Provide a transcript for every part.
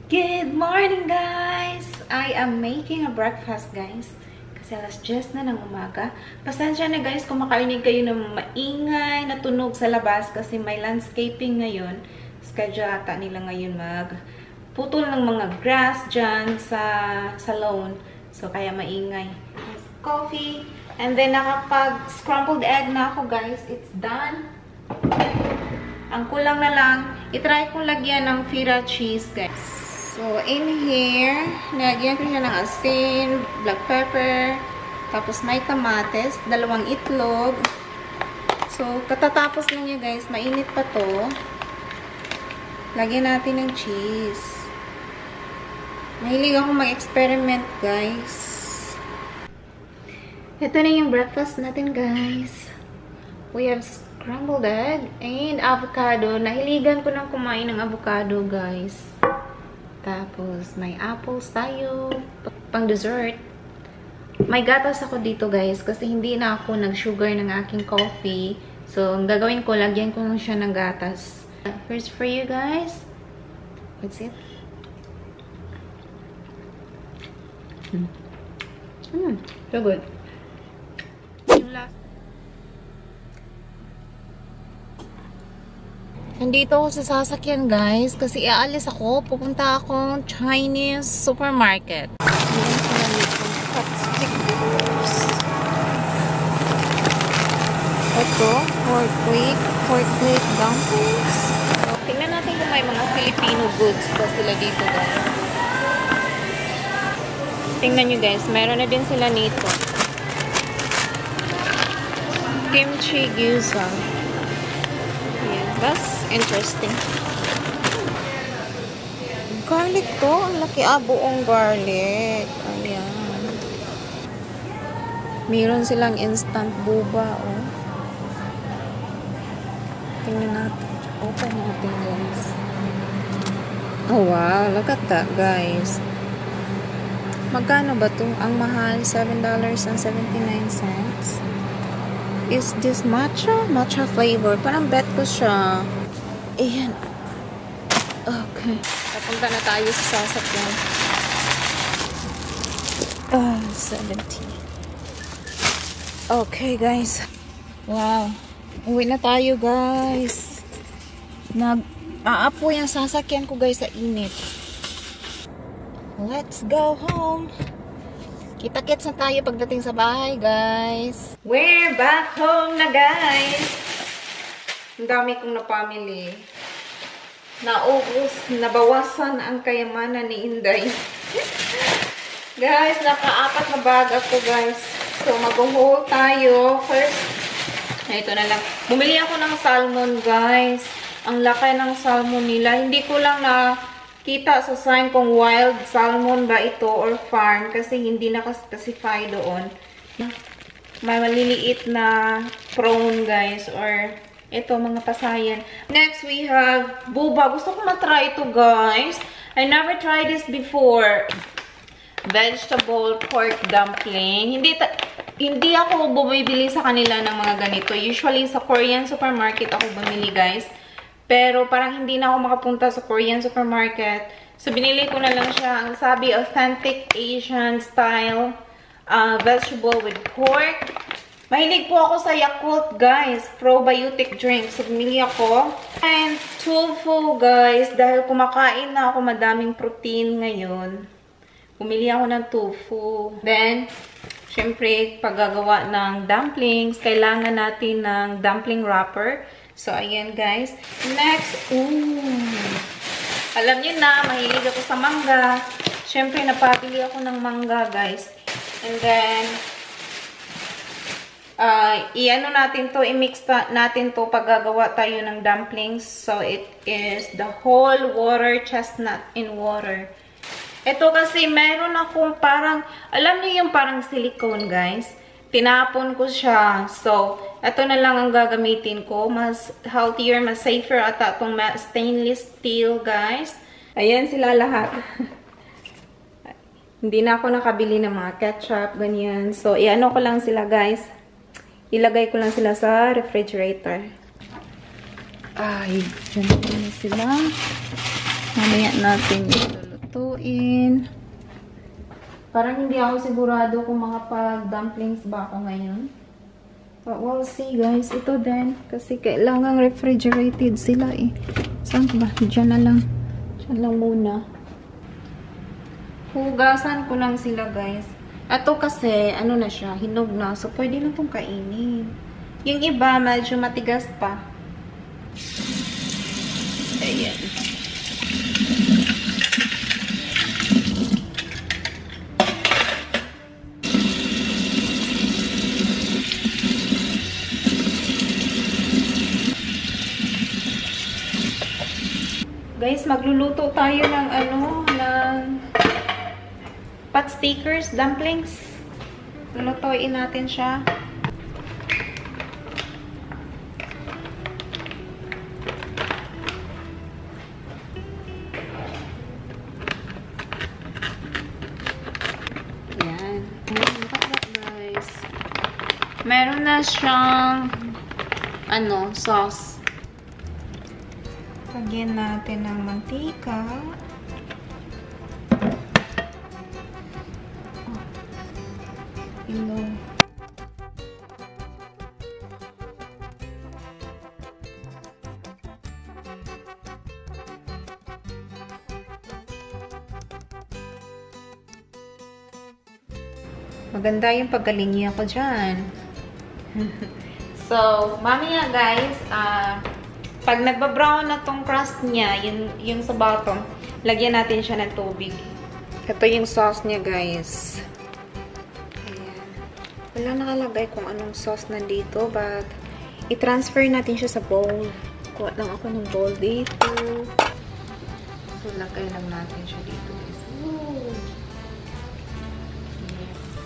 Good morning, guys! I am making a breakfast, guys. Kasi alas 10 na ng umaga. Pasensya na, guys, kung makarinig kayo ng maingay na tunog sa labas kasi may landscaping ngayon. Schedule ata nila ngayon putol ng mga grass dyan sa lawn. So, kaya maingay. Coffee. And then, nakapag-scrambled egg na ako, guys. It's done. Ang kulang na lang, itry kong lagyan ng feta cheese, guys. So, in here, nalagyan ko siya ng asin, black pepper, tapos may kamates, 2 itlog. So, katatapos lang niya, guys. Mainit pa to. Lagyan natin ng cheese. Mahilig ako mag-experiment, guys. Ito na yung breakfast natin, guys. We have scrambled egg and avocado. Nahiligan ko ng kumain ng avocado, guys. Tapos, may apples tayo. Pang dessert. May gatas ako dito, guys. Kasi hindi na ako nag-sugar ng aking coffee. So, ang gagawin ko, lagyan ko lang siya ng gatas. First for you, guys. What's it? So good. Yung last. Nandito ako sa sasakyan, guys, kasi aalis ako. Pupunta akong Chinese supermarket. Ayan sila nito. Chopsticks. Ito, pork plate dumplings. So, tingnan natin kung may mga Filipino goods pa sila dito, guys. Tingnan nyo, guys. Meron na din sila nito. Kimchi gyoza. That's interesting. Garlic to. Ang laki buong garlic. Ayan. Meron silang instant boba, oh. Tingnan natin. Open natin, guys. Oh, wow. Look at that, guys. Magkano ba to? Ang mahal, $7.79. Is this matcha? Matcha flavor. Parang bet ko siya. Ayan. Okay. Papunta na tayo sa sasakyan. 70. Okay, guys. Wow. Uwi na tayo, guys. Nag-aapo yung sasakyan ko, guys, sa init. Let's go home. Kita-kits na tayo pagdating sa bahay, guys. We're back home na, guys. Ang dami kong napamili. Naubos, nabawasan ang kayamanan ni Inday. Guys, naka-4 na bag ako, guys. So, mag-haul tayo. First, ito na lang. Bumili ako ng salmon, guys. Ang laki ng salmon nila. Hindi ko lang kita sa sign kung wild salmon ba ito or farm kasi hindi naka-specify doon. May maliliit na prawn, guys, or ito mga pasayan. Next, we have boba. Gusto ko na-try ito, guys. I never tried this before. Vegetable pork dumpling. Hindi ako bumibili sa kanila ng mga ganito. Usually sa Korean supermarket ako bumili, guys. Pero parang hindi na ako makapunta sa Korean supermarket. So, binili ko na lang siya. Ang sabi, authentic Asian style vegetable with pork. Mahilig po ako sa Yakult, guys. Probiotic drink. So, bumili ako. And tofu, guys. Dahil kumakain na ako madaming protein ngayon. Bumili ako ng tofu. Then, syempre, paggagawa ng dumplings, kailangan natin ng dumpling wrapper. So, ayan, guys. Next, alam niyo na, mahilig ako sa mangga. Siyempre, napabili ako ng mangga, guys. And then, i-ano natin to, i-mix natin to pag gagawa tayo ng dumplings. So, it is the whole water chestnut in water. Ito kasi, meron akong parang, alam niyo yung parang silicone, guys. Tinapon ko siya. So, ito na lang ang gagamitin ko. Mas healthier, mas safer ata itong stainless steel, guys. Ayan sila lahat. Hindi na ako nakabili ng mga ketchup, ganyan. So, i-ano ko lang sila, guys. Ilagay ko lang sila sa refrigerator. Ay, dyan na sila. Mamaya natin iluluto. lutuin. Parang hindi ako sigurado kung makapag-dumplings ba ako ngayon. But we'll see, guys. Ito din. Kasi kailangan refrigerated sila eh. Saan ba? Diyan na lang. Diyan lang muna. Hugasan ko lang sila, guys. Ito kasi, ano na siya, hinog na. So, pwede na itong kainin. Yung iba, medyo matigas pa. Ayan. Guys, magluluto tayo ng ng pot stickers, dumplings. Lulutuin natin siya. Yan. Look at that, guys. Meron na siyang sauce. Lagyan natin ng mantika. Ilong. Maganda yung paggalingi ako dyan. So, mamaya guys, pag nagba-brown na tong crust niya, yung sa bottom, lagyan natin siya ng tubig. Ito yung sauce niya, guys. Ayan. Wala nakalagay kung anong sauce nandito, but i-transfer natin siya sa bowl. Kuha lang ako ng bowl dito. So, lagay lang natin siya dito, guys.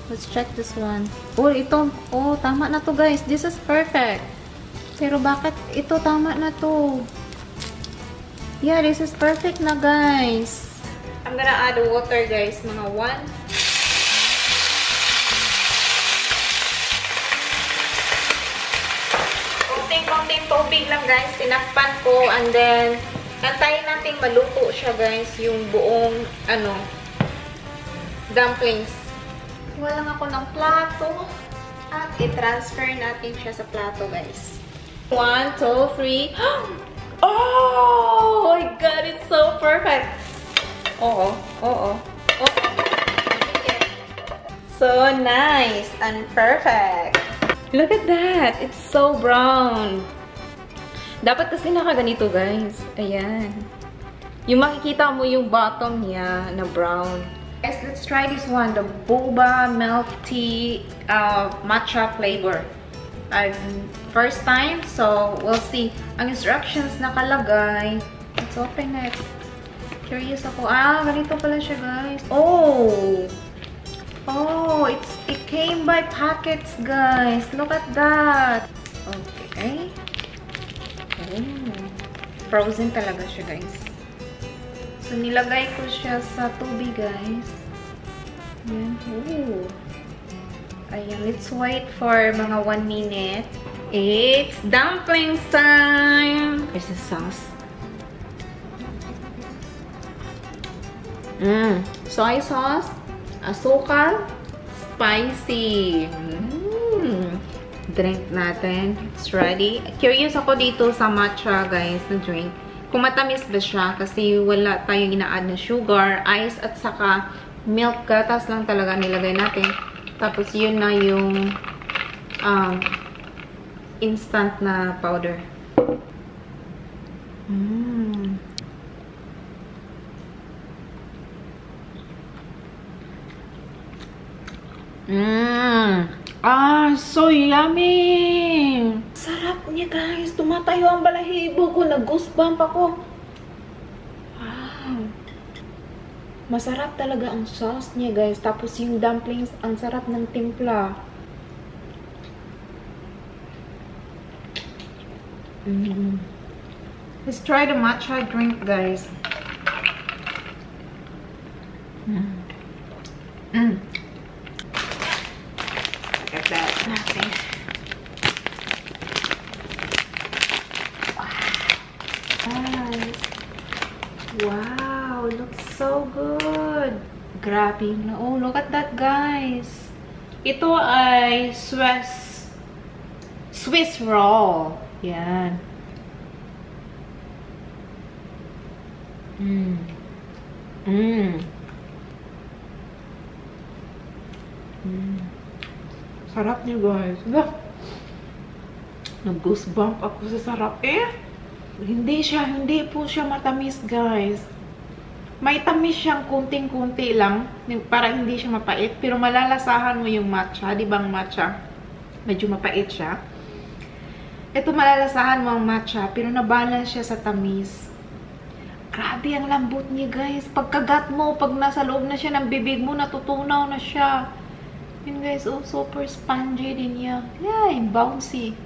Let's check this one. Oh, ito. Oh, tama na to, guys. This is perfect. Pero bakit ito tama na to? Yeah, this is perfect na, guys. I'm gonna add water, guys. Mga 1. Konting tubig lang, guys. Tinakpan ko. And then, antayin natin maluto siya, guys. Yung buong, dumplings. Kuha lang ako ng plato. At i-transfer natin siya sa plato, guys. 1, 2, 3. Oh my God, it's so perfect. Oo. So nice and perfect. Look at that. It's so brown. Dapat kasi nakaganito, guys. Ayan. Yung makikita mo yung bottom niya na brown. Guys, let's try this one. The boba milk tea matcha flavor. First time, so we'll see. Ang instructions nakalagay. Let's open it. Curious ako. Ganito pala siya, guys. Oh, it came by packets, guys. Look at that. Okay. Frozen talaga siya, guys. So, nilagay ko siya sa tubig, guys. Ayan. Ooh. Ayan. Let's wait for mga 1 minute. It's dumplings time! Here's the sauce. Soy sauce, asukal, spicy. Drink natin. It's ready. Curious ako dito sa matcha, guys, na drink. Kung matamis ba siya, kasi wala tayong ina-add na sugar, ice, at saka milk. Gatas lang talaga nilagay natin. Tapos yun na yung instant na powder. So yummy! Sarap niya, guys. Tumatayo ang balahibo ko. Nag-goosebump ako. Wow! Masarap talaga ang sauce niya, guys. Tapos yung dumplings, ang sarap ng timpla. Let's try the matcha drink, guys. Look at that. Nothing. Wow. Nice. Wow, it looks so good. good. Grabe. Oh, look at that, guys. Ito ay Swiss roll. Yan. Sarap niya, guys. Nag-goosebump ako sa sarap. Hindi po siya matamis, guys. May tamis siyang kunting-kunti lang. Para hindi siya mapait. Pero malalasahan mo yung matcha. Di ba ang matcha? Medyo mapait siya. Ito malalasahan mo ang matcha. Pero nabalance siya sa tamis. Grabe ang lambot niya, guys. Pagkagat mo, pag nasa loob na siya ng bibig mo, natutunaw na siya. Yun, guys. Oh, super spongy din niya. Yeah, bouncy.